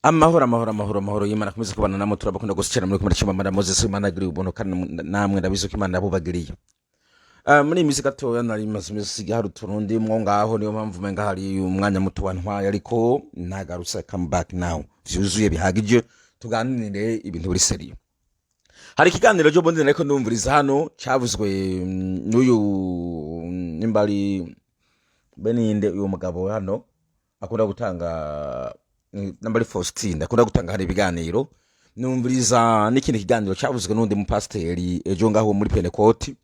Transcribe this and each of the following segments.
Amahoro, amahoro, amahoro, amahoro y'Imana akomeze kubana namwe. Turabakunda gose cyane muri kumwe na Moses. Imana agiriye ubuntu, kandi namwe ndabizi ko Imana yabubagiriye. Muri iyi minsi gatoya nari maze iminsi hari utuntu ndimwo ngaho, niyo mpamvu umenga hari umwanya muto wantwaye, ariko nagarutse, come back now vyuzuye bihagije, tuganire ibintu biri sérieux. Hari ikiganiro cyo bundi nariko ndumviriza hano cavuzwe n'uyu nimba ari beninde, uyu mugabo hano akunda gutanga, namba ari Faustin, akunda gutanga hari ibiganiro. Numviriza n'ikindi kiganiro cavuzwe n'undi mupasiteri ejo ngaho muri Pentekoti,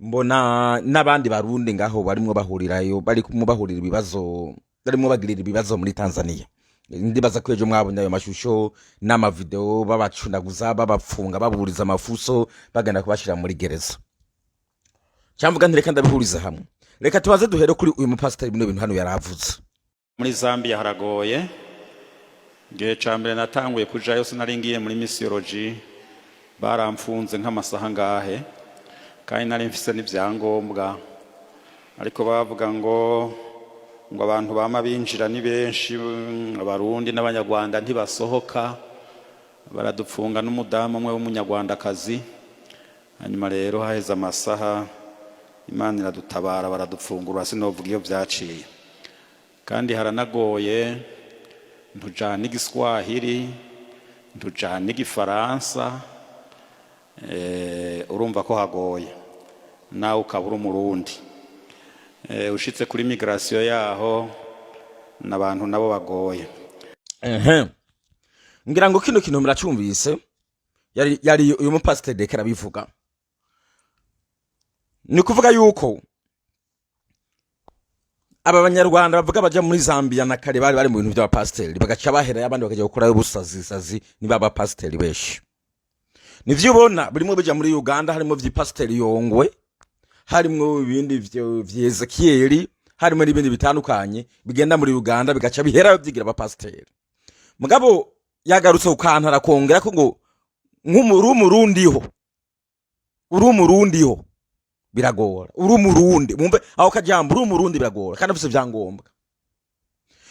mbona n'abandi Barundi ngaho barimwo bahurirayo, barimo bahurira ibibazo, barimwo bagirira ibibazo muri Tanzania. Ndibaza ko ejo mwabonye ayo mashusho n'amavideo, babacunaguza, babapfunga, baburiza amafuso, bagenda kubashira muri gereza. Cyamvuga nti reka ndabihuriza hamwe, reka tubaze duhere kuri uyu mupasiteri bino bintu hano yaravuze. Muri Zambia haragoye. Igihe cya mbere natanguye kujayo, sinari ngiye muri missiology, baramfunze nk'amasaha ngahe, kandi nari mfise n'ibyangombwa, ariko bavuga ngo abantu bama binjira ni benshi, Abarundi n'Abanyarwanda ntibasohoka. Baradupfunga n'umudamu umwe w'Umunyarwandakazi. Hanyuma rero haheze amasaha, Imana iradutabara, baradupfungura. Sinovuga iyo byaciye. Kandi haranagoye, ntujana Igiswahili, ntujana Igifaransa, urumva ko hagoye, nawe ukaba uri Umurundi. Ushitse kuri migration yaho, n'abantu nabo bagoye. Ehe, ngira ngo kino kintu muracumvise. Yari uyu mupasiteri reka arabivuga. Ni kuvuga yuko aba Banyarwanda bavuga baja muri Zambia na kare bari mu bintu by'abapasiteri, bagaca bahera abandi bakajya gukorayo ubusazisazi. Niba abapasiteri benshi nivyo ubona birimo bija muri Uganda, harimo vy'ipasiteri Yongwe, harimwo ibindi vya Ezekiyeli, harimo n'ibindi bitandukanye bigenda muri Uganda bigaca biherayo vyigira abapasiteri. Mugabo yagarutse ku kantu, arakongera ko ngo nk'umuri Umurundiho, uri Umurundiho biragora. Uri Umurundi, mumve aho kajambo, uri Umurundi biragora kandi afise ivyangombwa.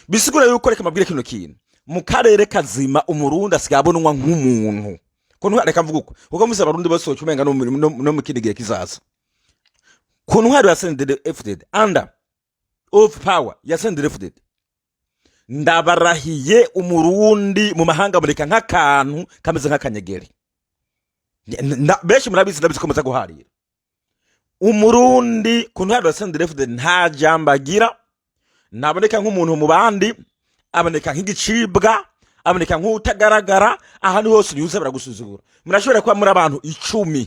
Bisigura yuko, reka mabwire kino kintu, mu karere kazima Umurundi asigaye abonwa nk'umuntu ko reka mvuga uko, kuko musi Abarundi bose woca umenga no mu kindi gihe kizaza ku ntwaro ya CNDD-FDD, under of power ya CNDD-FDD, ndabarahiye, Umurundi mu mahanga aboneka nk'akantu kameze nk'akanyegeri. Benshi murabizi, ndabizi ko muza guharira. Umurundi ku ntwaro ya CNDD-FDD nta jambo agira, ntaboneka nk'umuntu mu bandi, aboneka nk'igicibwa, aboneka nk'utagaragara. Ahantu hose unyuze baragusuzugura. Murashobora kuba muri abantu 10,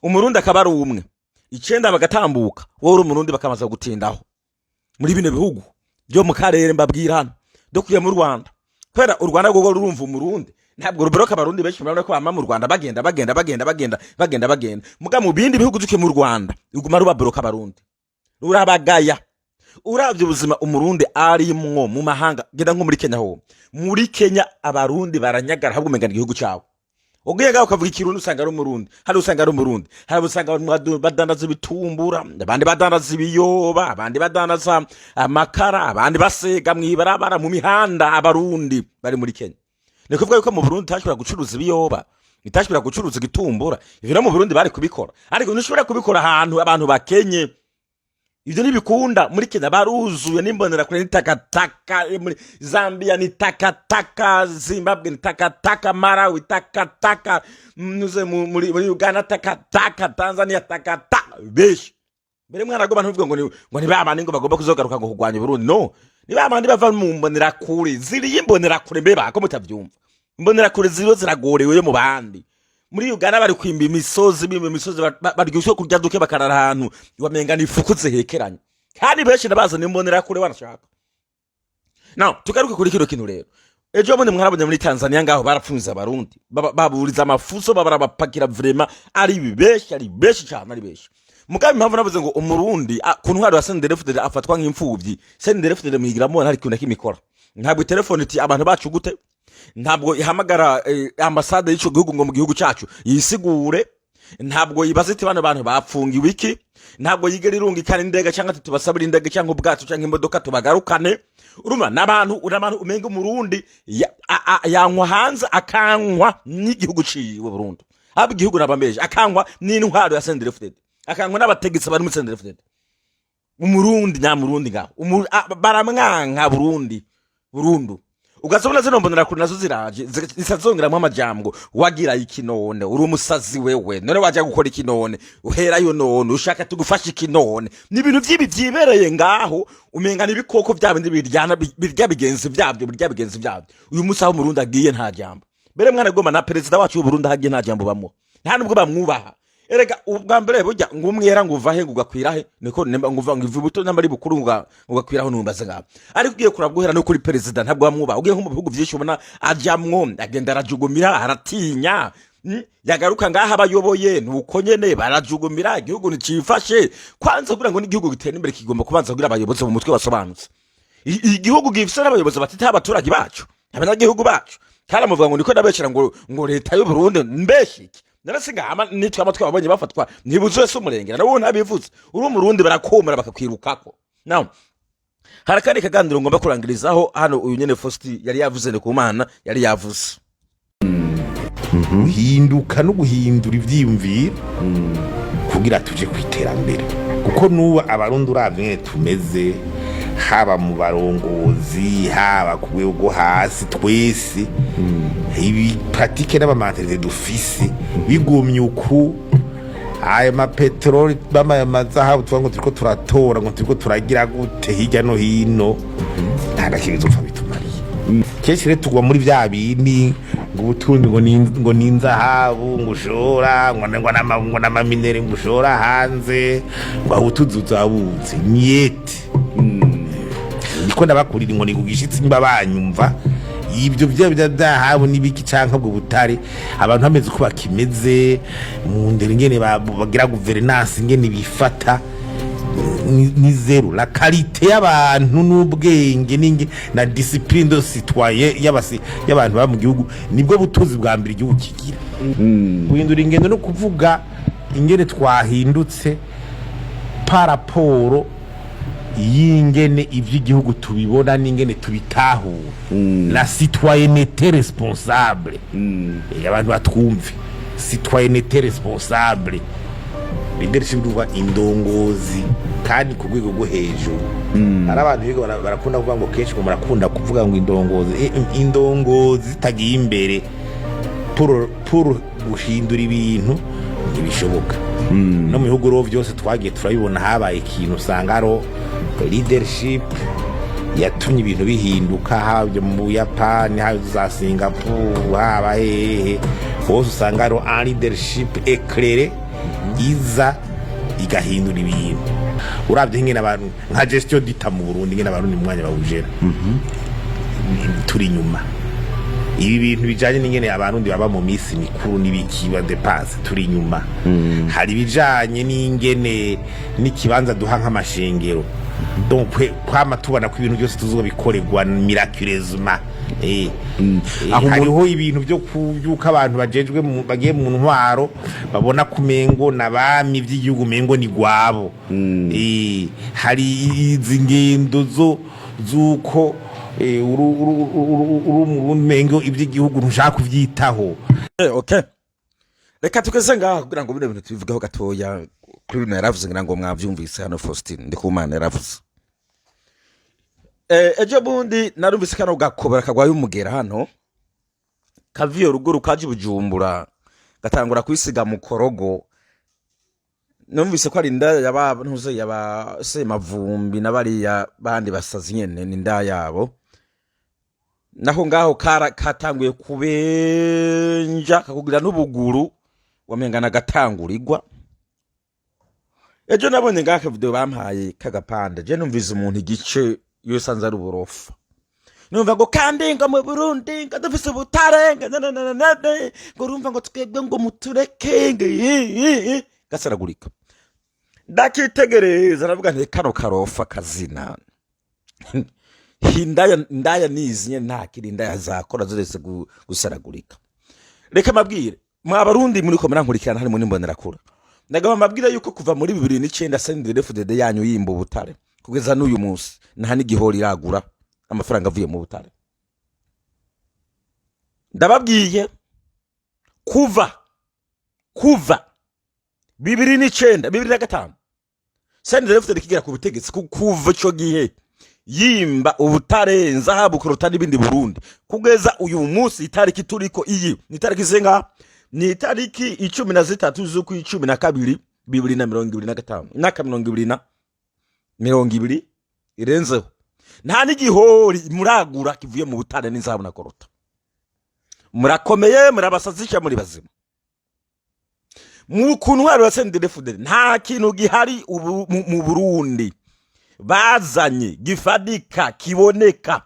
Umurundi akaba ari umwe, icenda bagatambuka, wowe uri Umurundi bakamaza gutindaho. Muri bino bihugu byo mu karere mbabwira hano, dukuye mu Rwanda, kubera u Rwanda rwo rurumva Umurundi, ntabwo ruberoka. Abarundi benshi murabona ko bama mu Rwanda, bagenda, bagenda, bagenda, bagenda, bagenda, bagenda. Muga mu bindi bihugu, dukuye mu Rwanda, ruguma rubaboroka Abarundi, rurabagaya. Uravye ubuzima Umurundi arimwo mu mahanga, genda nko muri Kenya. Ho muri Kenya Abarundi baranyagara, ahubwo umenga ni igihugu cabo. Ugiye ngaho ukavuga Ikirundi, usanga ari Umurundi, hari usanga ari Umurundi, hari usanga badandaza ibitumbura, abandi badandaza ibiyoba, abandi badandaza amakara, abandi basega mw'ibarabara, mu mihanda. Abarundi bari muri Kenya. Ni kuvuga yuko mu Burundi utashobora gucuruza ibiyoba, itashobora gucuruza igitumbura. Ivyo no mu Burundi bari kubikora, ariko ntushobora kubikora ahantu abantu bakenye. Ibyo ntibikunda. Muri Kenya baruzuye n'Imbonerakure, ni takataka. Muri Zambia ni takataka, Zimbabwe ni takataka, Malawi takataka, nuze muri Uganda takataka, Tanzania takataka. Benshi mbere mwana ntuvuge ngo ni babandi ngo bagomba kuzogaruka ngo kurwanya Burundi. No ni babandi bava mu Mbonerakure, ziriye Imbonerakure. Mbe bako mutavyumva, Imbonerakure ziriyo ziragorewe yo mu bandi. Muri Uganda bari kwimba imisozi, bimba imisozi, baryoshe kurya duke, bakarara ahantu wamenga ni ifuku zihekeranye, kandi benshi ndabaza ni Imbonerakure barashaka. Now tugaruke kuri kino kintu rero. Ejo bundi mwarabonye muri Tanzania ngaho barapfunze Abarundi, baburiza amafuso, barabapakira, vraiment ari benshi, ari benshi cyane, ari benshi. Mugabe impamvu navuze ngo Umurundi ku ntwaro ya CNDD-FDD afatwa nk'imfuvyi, CNDD-FDD mwigira mubona hari ikintu na kimwe ikora. Ntabwo telefone iti abantu bacu gute, ntabwo ihamagara ambasade y'ico gihugu ngo mu gihugu cyacu yisigure. Ntabwo yibaza iti: "Bano bantu bapfungiwe iki?" Ntabwo yigera irungikana indege, cyangwa ati: "Tubasabire indege cyangwa ubwato cyangwa imodoka tubagarukane." Urumva n'abantu umenga Umurundi yankwa hanze, akankwa n'igihugu ciwe burundu, haba igihugu n'abameje, akankwa n'intwaro ya CNDD-FDD, akankwa n'abategetsi bari muri CNDD-FDD. Umurundi nyamurundi ngaho baramwanka Burundi burundu. Ugasabona zino mbonerakure nazo ziraje zisazongeramwo amajambo: "Wagira iki none? Uri umusazi wewe? None waja gukora iki none? Uherayo none ushaka tugufasha iki none?" Ni ibintu vy'ibi vyibereye ngaho, umenga ni ibikoko vya bindi biryana, birya bigenzi vyabyo, birya bigenzi vyabyo. Uyu munsi aho Umurundi agiye nta jambo. Mbere mwana goma na perezida wacu w'Uburundi ahagiye nta jambo bamuha, nta nubwo bamwubaha. Erega ubwa mbere burya ngo umwera ngo uva he ngo ugakwira he, niko nimba ngo uva ngo iva ibuto nyamba ari bukuru ngo ugakwiraho, numbaze ngaho. Ariko ugiye kurabwa no kuri perezida, ntabwo bamwubaha. Ugiye nko mu bihugu vyinshi ubona ajamwo, agenda arajugumira, aratinya. Yagaruka ngaha abayoboye nuko nyene barajugumira. Igihugu nticifashe kwanza. Kugira ngo n'igihugu gitere imbere, kigomba kubanza kugira abayobozi mu mutwe basobanutse. Igihugu gifise n'abayobozi batitaye abaturage bacu, abanyagihugu bacu. Kandi amuvuga ngo niko ndabeshera ngo leta y'u Burundi mbeshye iki? Narasiga ama nitwe amatwi ababonye bafatwa ntibuzuye se umurengera nabo ntabivuze. Uri Umurundi barakomera bakakwirukako. Now hari akandi kaganiro ngomba kurangirizaho hano. Uyu nyene Faustin yari yavuze, ni ku Mana yari yavuze. Guhinduka no guhindura ivyiyumviro kugira tuje ku iterambere, kuko nubu Abarundi uravye ingene tumeze, haba mu barongozi, haba ku rwego rwo hasi, twese ibi pratiques n'ama mentalités dufise bigumye uku, ayo mapeteroli bamaye, amazahabu tuvuga ngo turiko turatora, ngo turiko turagira gute hirya no hino, nta na kimwe bizopfa bitumariye. Kenshi rero tugwa muri vya bindi ngo ubutunzi ngo ni inzahabu, ngo ushora ngo n'ama minerais, ngo ushora hanze, ngo aho ubutunzi uzabuze nyete. Niko ndabakurira inkoni ku gishitsi nimba banyumva. Ibyo bya byahabu n'ibiki canke ubwo butare, abantu bameze uko bakimeze mu ndero, ingene bagira gouvernance, ingene bifata, ni zéro. La qualité y'abantu n'ubwenge n'inge na discipline de citoyen y'abantu baba mu gihugu nibwo butunzi bwa mbere igihugu kigira. Guhindura ingendo no kuvuga ingene twahindutse par rapport y'ingene ivy'igihugu tubibona n'ingene tubitahura, la citoyenneté responsable. Abantu batwumve, citoyenneté responsable, leadership, duva indongozi kandi ku rwego rwo hejuru. Hari abantu biga barakunda kuvuga ngo kenshi ngo murakunda kuvuga ngo indongozi. Indongozi zitagiye imbere pour guhindura ibintu ntibishoboka. No mu bihugu rero byose twagiye turabibona, habaye ikintu usanga haro leadership yatumye ibintu bihinduka, haba mu Buyapani, haba za Singapore, haba hehe hose, usanga hariho un leadership éclairé iza igahindura ibintu. Uravye ingene abantu nka gestion d'État mu Burundi, ingene Abarundi mu mwanya bawujera, turi inyuma. Ibi bintu bijanye n'ingene Abarundi baba mu misi mikuru n'ibiki ba dépense, turi inyuma. Hari ibijanye n'ingene n'ikibanza duha nk'amashengero, donc kwama tubona ko ibintu byose tuzobikorerwa miraculeusement. Aho Hariho ibintu byo kubyuka abantu bajejwe bagiye mu ntwaro babona kumengo nabami by'igihugu, mengo ni gwabo. Hari izi ngendo zo zuko uru Umurundi mengo iby'igihugu ntushaka kuvyitaho. Okay, reka tugeze ngaha kugira ngo bino bintu tubivugeho gatoya kuri bino yaravuze. Ngira ngo mwavyumvise hano, Faustin Ndikumana yaravuze. Ejo bundi narumvise kano gakobera kagwaye umugera hano kaviyo ruguru kaje i Bujumbura, gatangura kwisiga mu korogo. Numvise ko ari indaya yaba ntuze yaba Semavumbi na bariya bandi basazi nyene, ni indaya yabo. Naho ngaho kara katanguye kubenja kakugira n'ubuguru, wamenga nagatangurirwa. Ejo nabonye ngaho video bampaye kagapanda. Je numvise umuntu igice yose ari uburofa, numva ngo kandi ngo mu Burundi ngo dufise ubutare, ngo na na na na na, ngo urumva ngo twebwe ngo mutureke, ngo gasaragurika. Ndakitegereza, ndavuga nti: "Kano karofa kazina indaya, indaya nizi nyene, nta kiri indaya zakora ziretse gusaragurika." Reka mabwire. Mwa Barundi muri ko murankurikirana, harimo n'imbonerakure, ndagaba mbabwira yuko kuva muri 2009 CNDD-FDD yanyu yimba ubutare kugeza n'uyu munsi, nta n'igihori iragura amafaranga avuye mu butare. Ndababwiye, kuva 2009, 2005 CNDD-FDD kigera ku butegetsi, kuva ico gihe yimba ubutare, nzahabu, kuruta n'ibindi Burundi, kugeza uyu munsi, itariki turiko iyi ni itariki zinga? Ni itariki 13 z'ukwa 12 2025, imyaka 20 na 20 irenzeho, nta n'igihori muragura kivuye mu butare n'inzahabu na coltan. Murakomeye, murabasazisha, muri bazima mu kuntu wa CNDD-FDD. Nta kintu gihari ubu mu Burundi bazanye gifadika kiboneka,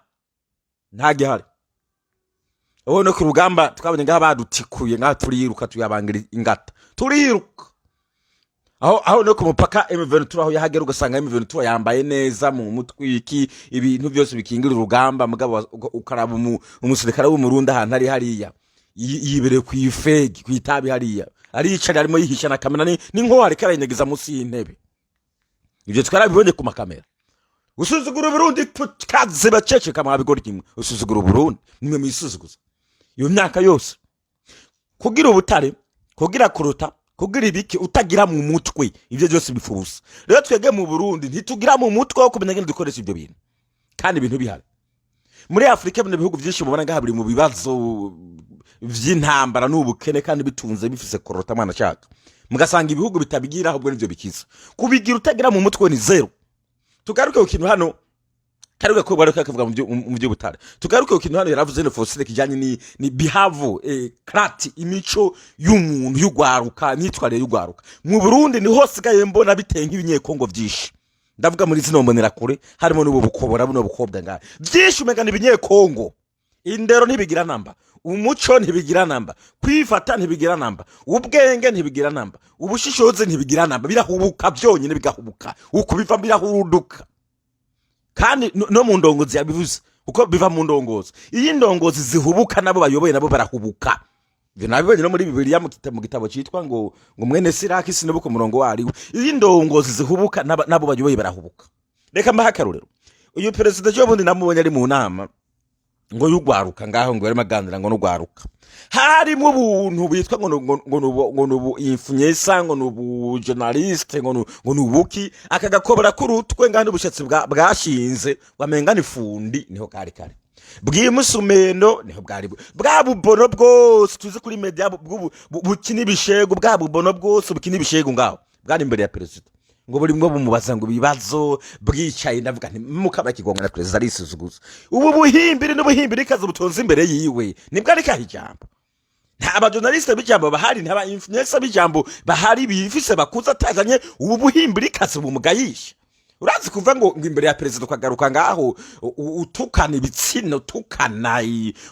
nta gihari. Ubu no ku rugamba twabonye ngaha badutikuye ngaha, turiruka, tuyabangira ingata, turiruka. Aho no ku mupaka M23 aho yahagera, ugasanga M23 yambaye neza mu mutwiki, ibintu byose bikingira urugamba, mugabo ukaraba umusirikare w'Umurundi ahantu ari hariya yibereye ku ifegi, ku itabi hariya, ariyicara, arimo yihisha na kamera ni nko ariko arayinyegeza munsi y'intebe. Ibyo twarabibonye ku makamera. Usuzugura Uburundi, tukaze baceceka mwabigora kimwe. Usuzugura Uburundi, nimwe mwisuzuguza iyo myaka yose kugira ubutare, kugira kuruta, kugira ibiki utagira mu mutwe, ibyo byose bipfa ubusa. Rero twebwe mu Burundi ntitugira mu mutwe wo kumenya ngene dukoresha ibyo bintu, kandi ibintu bihari muri Afurika. Bino bihugu byinshi mubona ngaha biri mu bibazo vy'intambara n'ubukene, kandi bitunze, bifise coltan. Mwana shaka mugasanga ibihugu bitabigira, ahubwo nivyo bikiza. Kubigira utagira mu mutwe ni zéro. Tugaruke ku kintu hano karuga ko bariko kavuga mu by'ubutare. Tugaruke ku kintu hano yaravuze no fossile kijanye ni behavior, crati imico y'umuntu y'ugwaruka, imyitwarire y'ugwaruka mu Burundi. Niho sigaye mbona biteye nk'ibinyekongo vyinshi. Ndavuga muri zino mbonera kure, harimo n'ubu bukobora, buno bukobwa ngaha, vyinshi umenga ni ibinyekongo. Indero ntibigira namba, umuco ntibigira namba, kwifata ntibigira namba, ubwenge ntibigira namba, ubushishozi ntibigira namba. Birahubuka byonyine, bigahubuka uko biva, birahuruduka. Kandi no mu ndongozi yabivuze uko biva mu ndongozi. Iyo indongozi zihubuka, nabo bayoboye nabo barahubuka. Ivyo nabibonye no muri Bibiliya, mu gitabo citwa ngo mwene Siraki, sinibuka umurongo wariwe. Iyo indongozi zihubuka, nabo bayoboye barahubuka. Reka mbahe akarorero. Uyu perezida ejo bundi namubonye ari mu nama ngo y'ugwaruka ngaho, ngo yarimo aganira ngo n'ugwaruka, harimo ubuntu bwitwa ngo nubu influencer, ngo nubu journaliste, ngo nubuki, aka gakobora k'urutwe ngaho n'ubushatsi bwashinze, wamenga ni fundi. Niho kari kare bw'imusumeno, niho bwari bwa bubono bwose tuzi kuri media bukina ibishego, bwa bubono bwose bukina ibishego ngaho bwari imbere ya perezida, ngo burimwo bumubaza ngo ibibazo bwicaye. Ndavuga nti mukaba kigonga na perezida arisuzuguza ubu buhimbiri n'ubuhimbiri kazi butonze imbere yiwe, nibwo ariko aha ijambo. Nta abajournaliste b'ijambo bahari, nta ba influencer b'ijambo bahari bifise bakuza, atazanye ubu buhimbiri kazi bumugayisha. Urazi kuva ngo imbere ya perezida ukagaruka ngaho utukana ibitsina, utukana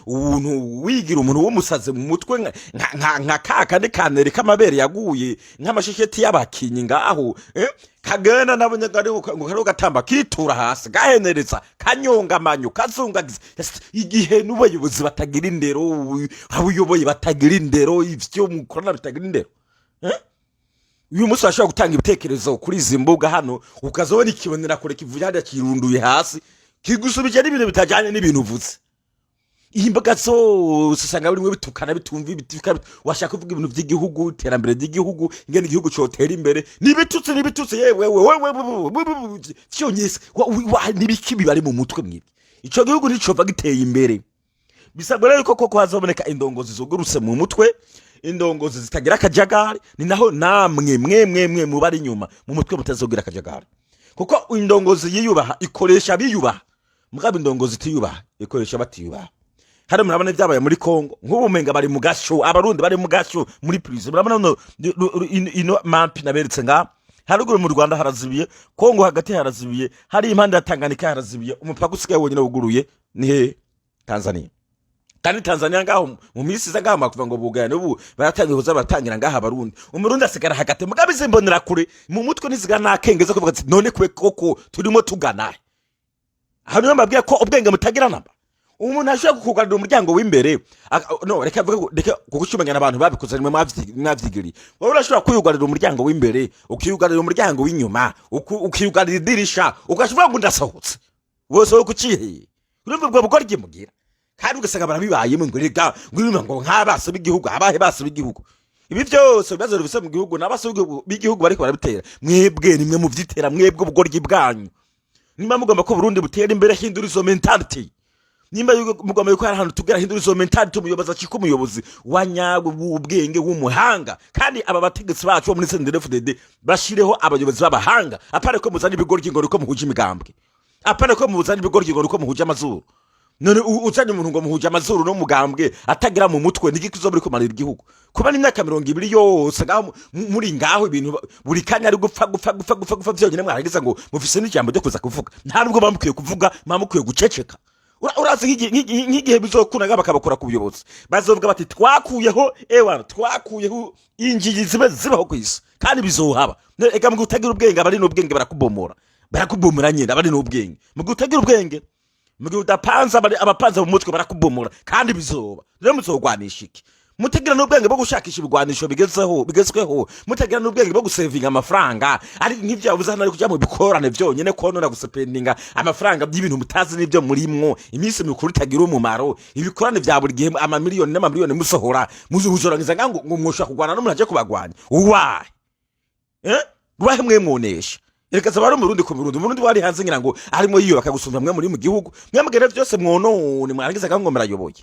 ubuntu, wigira umuntu w'umusazi mu mutwe nka ka kandi kanere k'amabere yaguye nk'amashesheti y'abakinyi ngaho, Kagenda nabonye ngo kariho gatamba kitura hasi, gahenereza, kanyonga amanyo, kazungagiza. Yes, igihe n'ubayobozi batagira indero, abuyoboye batagira indero, ivyo mukorana bitagira indero, Uyu munsi urashobora gutanga ibitekerezo kuri izi mbuga hano, ukazabona ikibonera kure kivuye hariya kirunduye hasi, kigusubije n'ibintu bitajyanye n'ibintu uvuze. Iyi mbuga zose usanga birimwo bitukana, bitumva ibituka. Washaka kuvuga ibintu by'igihugu, iterambere ry'igihugu, ingene igihugu cotera imbere, n'ibitutsi, n'ibitutsi. Yewe wewe vyonyese n'ibiki bibari mu mutwe mwibwe? Ico gihugu nticova giteye imbere. Bisabwa rero ko koko hazoboneka indongozi zugurutse mu mutwe, indongozi zitagira akajagari. Ni naho namwe mwe mwe mwe mubari inyuma mu mutwe mutazogira akajagari, kuko indongozi yiyubaha ikoresha abiyubaha, mugabo indongozi itiyubaha ikoresha batiyubaha. Hano murabona ibyabaye muri Kongo, nk'ubu umenga bari mu gasho, Abarundi bari mu gasho muri prison. Murabona no ino mapi naberetse ngaha haruguru, mu Rwanda harazibiye, Kongo hagati harazibiye, hari impande ya Tanganyika harazibiye. Umupaka usigaye wonyine wuguruye ni hehe? Tanzania. Kandi Tanzania ngaho mu minsi iza ngaho makuva ngo bugaya, n'ubu baratangiye kuza baratangira ngaha Abarundi. Umurundi asigara hagati. Mugabe izi mbonera kure mu mutwe ntizigara n'akenge zo kuvuga ati none kwe koko turimo tugana he? Aho niyo mbabwira ko ubwenge mutagira namba. Umuntu ashobora kukugarira umuryango w'imbere no reka mvuge reka kuko ucumenya abantu babikoze nimwe mwavyigiriye. Wowe urashobora kwiyugarira umuryango w'imbere, ukiyugarira umuryango w'inyuma, ukiyugarira idirisha, ugashivuga ngo ndasohotse wose wo kuciheye. Urumva ubwo bugoryi mugira, kandi ugasanga barabibayemo ngo rega ngo urumva ngo nk'abasi b'igihugu, abahe basi b'igihugu? Ibi byose ibibazo bifise mu gihugu n'abasi b'igihugu bariko barabitera. Mwebwe nimwe muvyitera, mwebwe ubugoryi bwanyu. Nimba mugomba ko Burundi butera imbere, hindura izo mentality. Nimba mugomba yuko hari ahantu tugera, hindura izo mentality. Umuyobozi acika umuyobozi wa nyawe, w'ubwenge, w'umuhanga. Kandi aba bategetsi bacu bo muri CNDD-FDD bashireho abayobozi b'abahanga, apare ko muzana ibigoryi ngo niko muhuje imigambwe, apare ko muzana ibigoryi ngo niko muhuje amazuru. None uzanye umuntu ngo muhuje amazuru no mugambwe atagira mu mutwe, nigiki uzoba uri kumarira igihugu? Kuba n'imyaka 20 yose ngaho muri ngaho, ibintu buri kanya ari gupfa, gupfa, gupfa, gupfa, gupfa vyonyine, mwarangiza ngo mufise n'ijambo ryo kuza kuvuga. Nta nubwo muba mukwiye kuvuga, muba mukwiye guceceka. Urazi nk'igihe bizokunda bakabakora ku buyobozi, bazovuga bati twakuyeho, ewana, twakuyeho injiji zibe zibaho ku isi, kandi bizohaba. Ega mu gihe utagira ubwenge, abari n'ubwenge barakubomora, barakubomora nyine. Abari n'ubwenge, mu gihe utagira ubwenge, mu gihe udapanze, abapanze mu mutwe barakubomora, kandi bizoba. Rero muzogwanisha iki mutagira n'ubwenge bwo gushakisha ibigwanisho bigezeho, bigezweho, mutagira n'ubwenge bwo gusevinga amafaranga? Ari nk'ivyo yabuze hano, ari kuja mu bikorane vyonyene, konona, gusependinga amafaranga by'ibintu mutazi n'ivyo murimwo, iminsi mikuru itagira umumaro, ibikorane vya buri gihe, amamiliyoni n'amamiliyoni musohora, muzorangiza ngo mwoshobora kurwana n'umuntu aje kubagwanya. Uwahe, eh? Uwahe mwe mwonesha? Reka zaba ari Umurundi ku Murundi. Umurundi wari hanze ngira ngo arimo yiyubaka gusumba mwe muri mu gihugu. Mwe mugere vyose mwonone, mwarangiza ngo murayoboye.